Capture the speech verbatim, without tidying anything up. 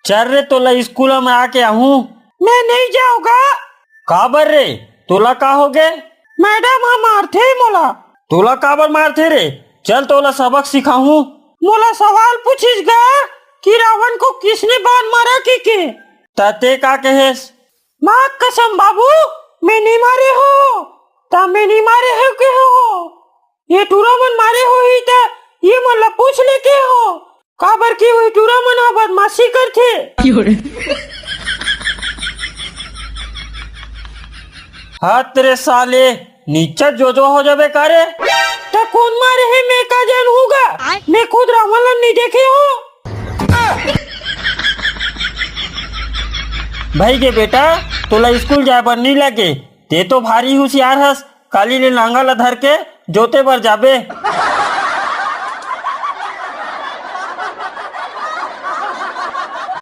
चल रे, तोला स्कूल में आके आहूं। मैं नहीं जाऊंगा। काबर रे, तोला का होगे? मैडम ह मारथे मोला। तोला काबर मारथे रे? चल, तोला सबक सिखाहूं। मोला सवाल पूछिस गा कि रावण को किसने बाण मारा कहिके। त ते का कहेस? माँ कसम बाबू, मैं नहीं मारे हो। त मैं नहीं मारे हो के हो? ये टूरा मन मारे होही त ये मन ला पूछ ले के हो, काबर कि वही टूरा मन ह बदमाशी करथे। हत रे साले, निच्चट जोजवा हो जाबे का रे? त कोन मारे हे, मैं का जानहूं गा? मैं खुद रावण ला नहीं देखे हो। भाई के बेटा, तोला स्कूल जाए बर नहीं लगे, ते तो भारी हुसियार हस। काली ले लांगा ला धर के जोते बर जाबे।